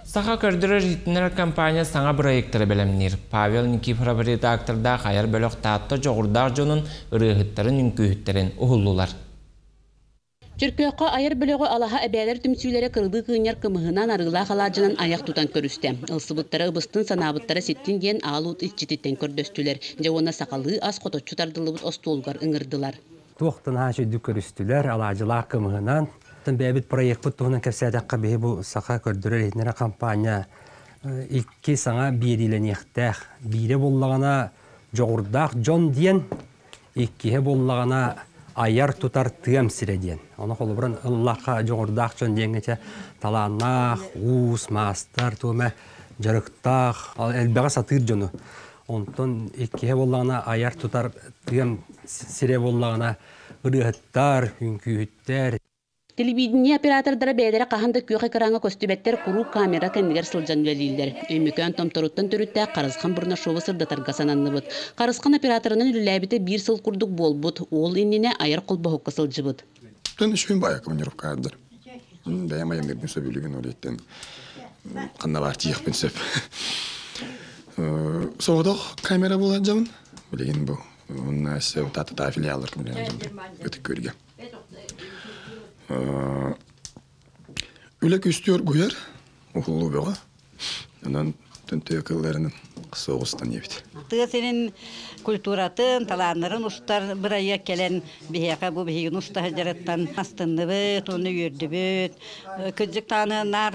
Саха көрдөрөр-иһитиннэрэр компания саҥа бырайыактары бэлэмниир. Павел Никифоров редактордаах айар бөлөх Таатта дьоҕурдаах дьонун, ырыаһыттарын, үҥкүүһүттэрин уһуллулар. Чөркөөххө айар бөлөҕү алаһа эбээлэр түмсүүлэрэ кырылыы кыынньар кымыһынан, арыылаах алаадьынан айах тутан көрүстэ. Ылсыбыттара ыбыстын, санаабыттара ситтин диэн аал уут иччититтэн көрдөстүлэр. Дьэ уонна сахалыы ас хоточчу тардыллыбыт остуолугар ыҥырдылар. Туох да наһаа үчүгдүк көрүстүлэр, алаадьылаах кымыһынан. Бэйэбит проекпыт туһунан кэпсээтэххэ, биһи бу Саха көрдөрөр-иһитиннэрэр хампаанньа икки саҥа биэриилэниэхтээх. Биирэ буоллаҕына дьоҕурдаах дьон диэн, иккиһэ буоллаҕына айар-тутар тыам сирэ диэн. Ону холобурун ыллахха дьоҕурдаах дьон диэҥҥэ чэ талааннаах, уус, маастар, туома дьарыктаах, элбэҕи сатыыр дьону. Онтон иккиһэ буоллаҕына айар-тутар тыам сирэ буоллаҕына ырыаһыттар, үҥкүүһүттэр. Телевидение оператордара бэйэлэрэ хаһан да күөх экраҥҥа көстүбэттэр, куруук камера кэннигэр сылдьан үлэлииллэр. Өймөкөөн Томторуттан төрүттээх Харысхан Бурнашовы сырдатарга сананныбыт. Харысхан операторынан үлэлээбитэ биир сыл курдук буолбут, уол иннинэ айар холбоһукка сылдьыбыт. Тэн үчүгэй баайа командировка ааддар. Бэйэм айанныырбын сөбүлүүбүн ол иһиттэн ханна баар тиийиэхпин сөп. Соҕотох камера буолан дьабын. Билигин бу уонна тата филиаллар көмөлөөн Ытык Күөлгэ. Үлэ күстүү оргуйар, уһуллуу бөҕө. Онон төнтөйө кылларынан соҕустан диэбит. Тыа сирин культуратын, талааннарын устар бырайыак кэлэн биһиэхэ бу биһигин уста сылдьарыттан астынныбыт уонна үөрдүбүт. Кырдьык даҕаны наар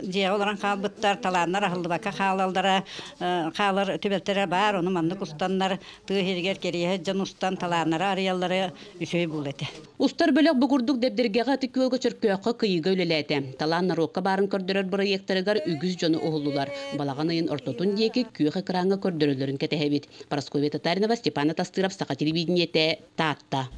дьиэҕэ олорон хаалбыттар, талааннар аһыллыбакка хаалаллара хаалар түбэлтэлэрэ баар. Ону маннык устаннар тыа сиригэр кэриэһэ дьон устан талааннары арыйаллара үчүгэй буолуо этэ. Устар бөлөх бу курдук Дэбдиргэҕэ Ытык Күөлгэ Чөркөөххө Кыйыга үлэлээтэ. Талаан норуокка баарын көрдөрөр бырайыактарыгар үгүс дьону уһуллулар. Балаҕан ыйын ортотун диэки күөх экраҥҥа көрдөрөллөрүн кэтэһэбит. Парасковья Татаринова, Степан Атастыров, Саха телевидениетэ, Таатта.